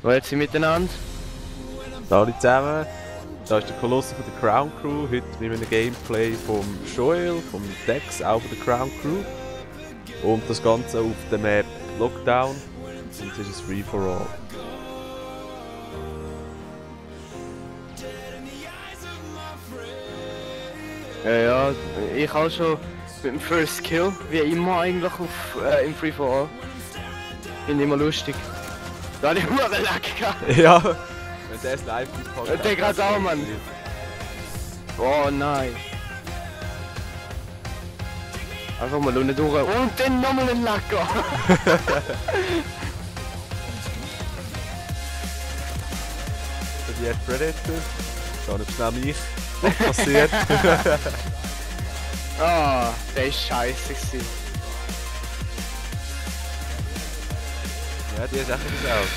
Wo jetzt sie miteinander? Hallo zusammen, da ist der Kolosse von der Crown Crew, heute mit einem Gameplay vom Joel, vom Dex, auch von der Crown Crew. Und das Ganze auf der Map Lockdown, und es ist ein Free-for-All. Ja, ich auch schon mit dem First Kill, wie immer eigentlich im Free for All. Finde ich immer lustig. Da hatte ich Lack gehabt. Ja, wenn der es live auspackt. Der gerade auch, Mann. Oh nein. Einfach mal unten durch und dann nochmal ein Lacker. Die hat Predator, da nicht schnell mich, was passiert. Ah, der ist scheiße gewesen. Ja, die ist echt nicht aus.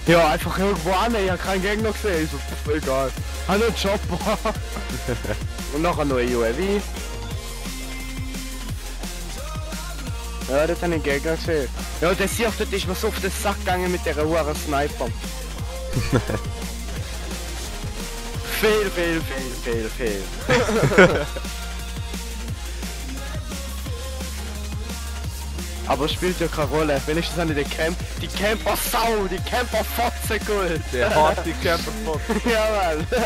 Ja, einfach irgendwo an, ich habe keinen Gegner gesehen, so pff, egal. Habe nur einen Chopper. Und nachher noch ein UAV. Ja, dort habe ich einen Gegner gesehen. Ja, der Sieg dort ist mir so auf den Sack gegangen mit dieser hohen Sniper. Fehl. Aber es spielt ja keine Rolle. Wenigstens habe ich die Camper-Sau, die Camper-Fotze geholt. Der harte Camper von. Ja, Mann. Da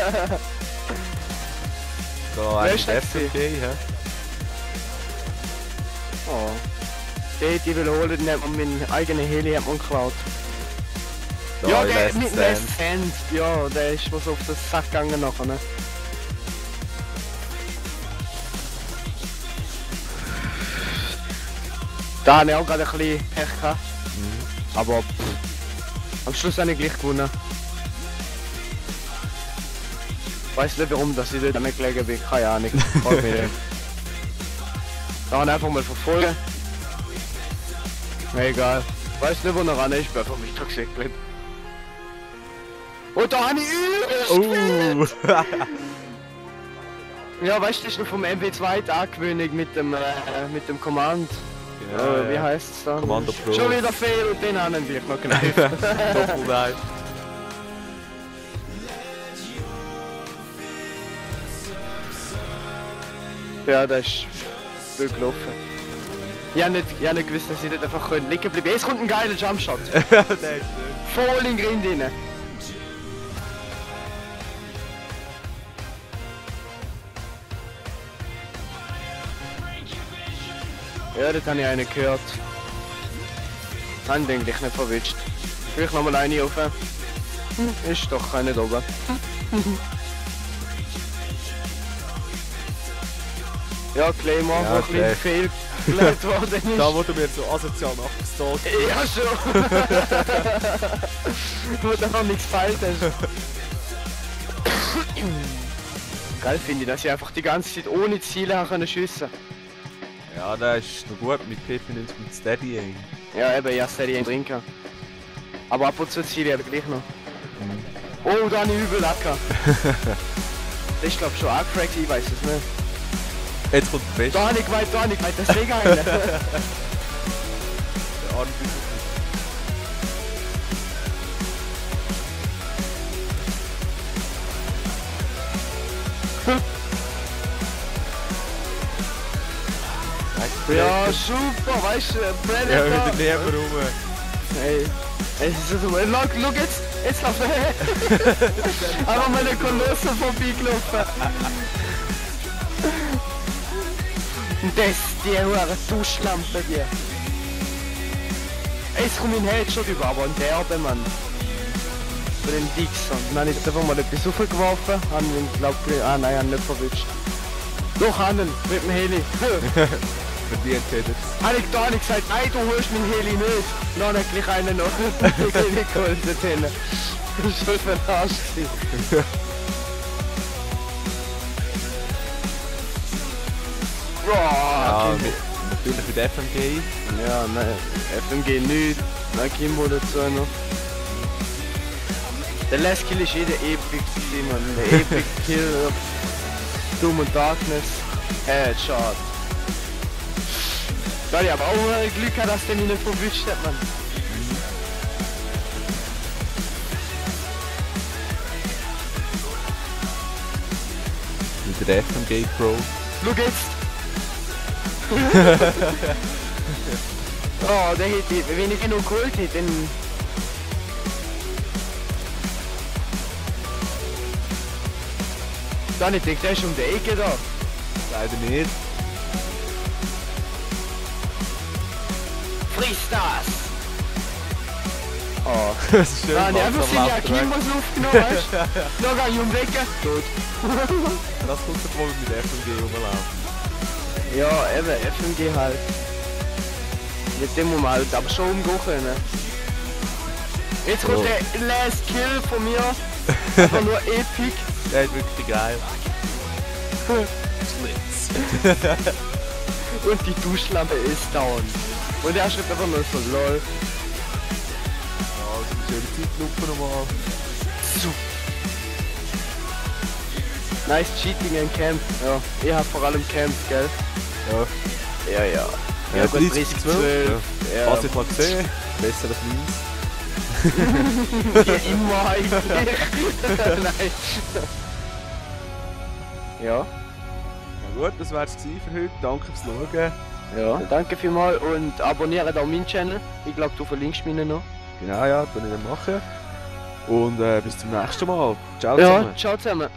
Wer ein ist das FMG, hä? Oh. Die will holen, dann hat man meinen eigenen Heli hat man geklaut. Da Ja, in der Last mit Stand. Last Stand. Ja, der ist mir so auf den Sack gegangen nachher. Ne? Da habe ich auch gerade ein bisschen Pech gehabt. Aber am Schluss habe ich gleich gewonnen. Weiß nicht warum, dass ich dort nicht gelegen bin, keine Ahnung. Da habe ich einfach mal verfolgen. Egal. Weiß nicht, wo er ran ist, ich bin einfach mich gesegelt. Und da habe ich übelst Ja, weißt du, das ist noch vom MW2 die Angewöhnung mit dem Command. Genau, Wie heißt es dann? Commando Pro. Schon wieder Fehl und den haben wir noch geknallt. Doppeldive. Ja, das ist blöd gelaufen. Ich habe nicht gewusst, dass ich dort einfach liegen bleiben. Jetzt kommt ein geiler Jumpshot. Der ist schön. Voll in den Grind rein. Ja, dort habe ich einen gehört. Haben den eigentlich nicht verwischt. Vielleicht nochmal eine rauf. Ist doch keine oben. Ja, Claymore, Ja, wo ein bisschen okay. fehlgelegt worden ist. Da wurde mir so asozial nachgestoßen. Ja, schon. Wo da noch nichts gefällt hast. Geil finde ich, dass ich einfach die ganze Zeit ohne Ziele haben können schiessen. Ja, der ist noch gut mit P95 mit Steady Aim. Ja, eben, ja, Serie trinken. Aber ab und zu Ziele habe ich gleich noch. Oh, da habe ich übel lecker. Das ist glaube ich schon angefragt, ich weiß es nicht. Jetzt kommt der Beste. Da habe ich gemeint, deswegen einen. Der Arm Ja, super, weißt du, Predator. Ja, wieder näher rum. Hey, es ist so, schau jetzt lauf her. Einfach mal eine Kolosse vorbeigelaufen. Und das, die hure Duschlampe hier. Jetzt kommt mein Headshot über, aber ein Derbe, Mann. Von den Dixon. Dann habe ich jetzt einfach mal etwas raufgeworfen. Haben ihn, glaub ich, nein, haben nicht verwischt. Doch, einen, mit dem Heli. Verdient hat es. Habe ich da nicht gesagt, nein, du holst meinen Heli nicht. Dann hat gleich einen noch den Heli geholt dorthin. Das ist voll verarscht gewesen. Ja, Boah, natürlich mit FMG. ja, nein, FMG nicht. Nein, Kimbo dazu noch. Der Last Kill ist der Epic gewesen, Mann. Der Epic Kill of Doom and Darkness. Headshot. Da hab ich aber auch Glück gehabt, dass der mich nicht verwischt hat, Mann. der FMG Pro. Schau jetzt! Oh, der hätte, wenn ich ihn noch geholt hätte, dann... Da nicht, der ist um die Ecke da. Leider nicht. Friss das! Oh. Das ist schön. Ah, ich einfach seine langsam Akimas aufgenommen, weißt du? Da gehe ich umwecken. Tot. Das kommt doch wohl mit FMG rumlaufen. Ja, eben, FMG halt. Mit dem muss man halt aber schon umgehen können. Jetzt kommt der Last Kill von mir. Einfach nur epic. Der ist wirklich geil. Schlitz. Und die Duschlampe ist down. Und er schreibt einfach nur so lol. Ja, so eine schöne Zeitlupe nochmal. Super. Nice cheating in Camp. Ja, ich hab vor allem Camps, gell? Ja. Ja, ja. Ja, gut, 30-12. Ja. Was ich mal gesehen, besser als meins. Ja, immer eigentlich. Nein. Ja. Ja gut, das wär's gewesen für heute. Danke fürs Schauen. Ja, danke vielmals und abonniert auch meinen Channel. Ich glaube, du verlinkst mich noch. Genau, ja, das will ich dann machen. Und bis zum nächsten Mal. Ciao Ja, zusammen. ciao zusammen.